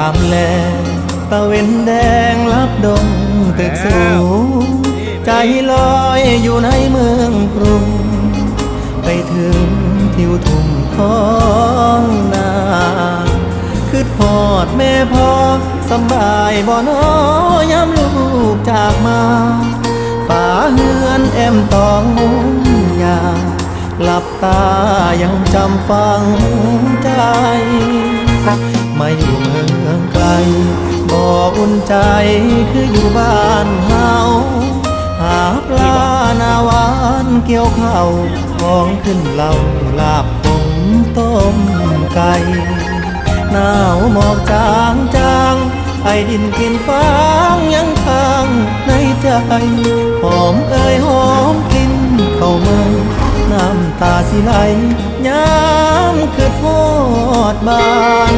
ຍາມແລງ ຕາເວັນແດງລັບດົງຕຶກສູງ ໃຈລອຍຢູ່ໃນເມືອງກຸງ ໄປເຖິງທິວທົ່ງທ້ອງນາ ຄຶດຮອດແມ່ພໍ່ ສຳບາຍບໍ່ນໍ ຍາມລູກຈາກມາ ຝາເຮືອນແອ້ມຕອງມຸງຫຍ້າ ຫຼັບຕາຍັງຈຳຝັງໃຈ ມາຢູ່ເມືອງໄກ ບໍ່ອຸ່ນໃຈຄືຢູ່ບ້ານເຮົາ ຫາປລາໜ້າຫວານກ່ຽວເຂົ້າ ຂອງຂຶ້ນເຫຼົ້າ ລາບຂົງຕົ້ມໄກ່ ໜາວໝອກຈາງໆ ໄອດິນກິ່ນຟາງຍັງຄ້າງໃນໃຈ ຫອມເອີຍຫອມກິ່ນເຂົ້າໃໝ່ ນ້ຳຕາຊິໄຫຼ ຍາມຄຶດຮອດບ້ານ